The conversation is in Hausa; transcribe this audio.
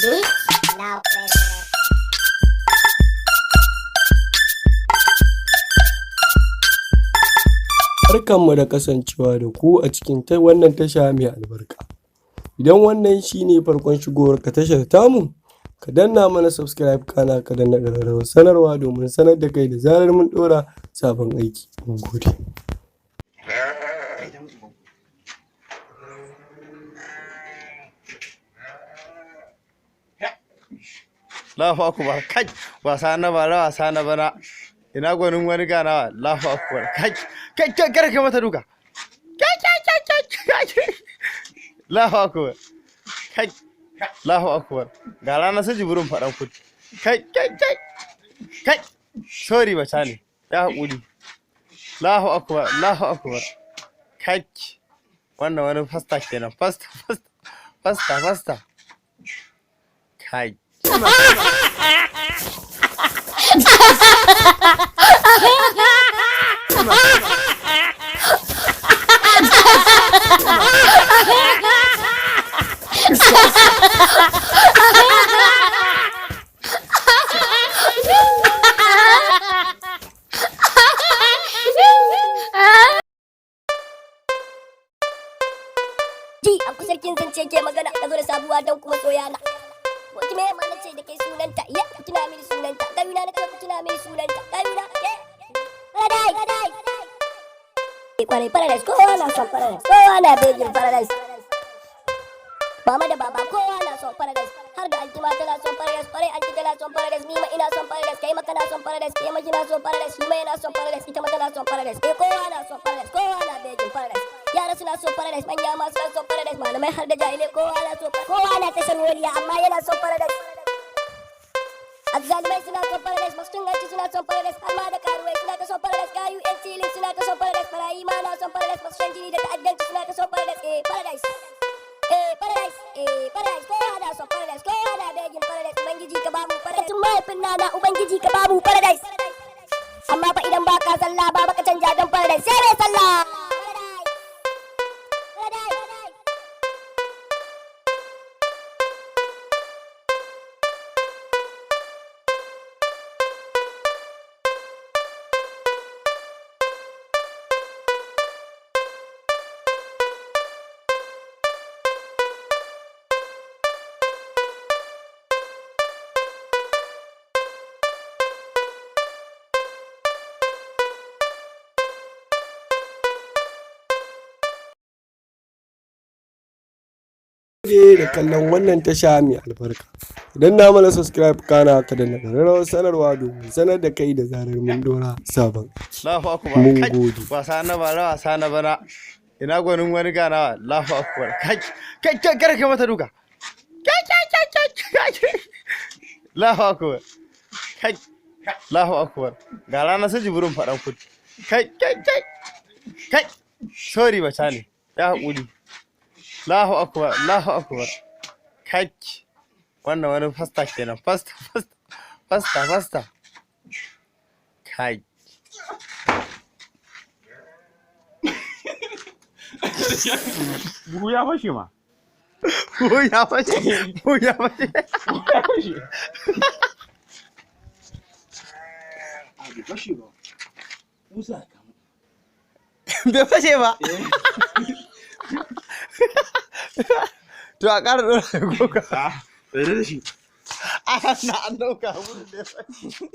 Now president. Barkanmu da kasancewa da ku a cikin wannan tasha mai albarka. Idan wannan shi ne farkon shigowarka tashar tamu, ka danna mana subscribe, kana ka danna ƙararrawar sanarwa domin sanar da kai da zarar mun ɗora sabon aiki. Mun gode. Allahu akbar, kai, wasa na bara, wasa na bana, ina gwanin wani ganawa. Allahu akbar, kai, kai, kai, kar ka mata duka. Kai, kai, kai, kai, kai. Allahu akbar, kai. Allahu akbar, ga rana su jiburin faɗan kudi. Kai, kai, kai, kai, sorry, bata ne ya haƙuri. Allahu akbar, Allahu akbar, kai. Wannan wani fasta kenan, fasta, fasta, fasta, fasta, kai. Ji a sarkin zance ke magana, na zo da sabuwa don kuma soyana. Wata me ma nace da kai sunanta, ya ku tuna mini sunanta, kayuna na ku tuna mini sunanta, kayuna, eh. Paradise, paradise. Kwarai paradise, kowa na son paradise, kowa na begging paradise. Mama da baba kowa na son paradise, har da anti ma tana son paradise, kwarai anti tana son paradise, ni ma ina son paradise, kai ma kana son paradise, kai ma kina son paradise, shi ma yana son paradise, ita ma tana son paradise, eh, kowa na son paradise, kowa na begging paradise. Yara suna son paradise, manya ma suna son paradise, malamai har da jahilai kowa na son, kowa na tashan waliya amma yana son paradise. Azzalumai suna son paradise, masu cin hanci suna son paradise, har ma da karuwai suna ta son paradise, gayu yan tilin suna ta son paradise, barayi ma na son paradise, masu shan jini da ta'addanci suna ta son paradise, eh, paradise. Eh, paradise, eh, paradise, kowa na son paradise, kowa na begging paradise, Ubangiji ka bamu paradise. Tun mahaifin nana, Ubangiji ka bamu paradise. Amma fa idan ba ka sallah ba baka canja don paradise sai mai sallah. Paradise. Paradise. Gode da kallon wannan tasha mai albarka. Danna mana subscribe, kana ka danna ƙararrawar sanarwa domin sanar da kai da zarar mun ɗora sabon aiki. Allahu akbar, Mun kai, gode. Wasa na bara, wasa na bana, ina gwanin wani ganawa. Allahu akbar, kai, kai, kai, kar ka mata duka. Kai, kai, kai, kai, kai. Allahu akbar, kai. Allahu akbar, ga rana su jiburin faɗan kudi. Kai, kai, kai, kai, sorry, bata ne ya haƙuri. Allahu akbar, Allahu akbar, kai. Wannan wani fasta kenan, fasta, fasta, fasta, fasta, kai. Buhu ya fashe ma. Buhu ya fashe, buhu ya fashe. Buhu ya fashe. A bai fashe ba. Musa kamu. Bai fashe ba. To a ƙara ɗora kuka. Ah, bai da shi. Ana an ɗauka wurin da ya fashe.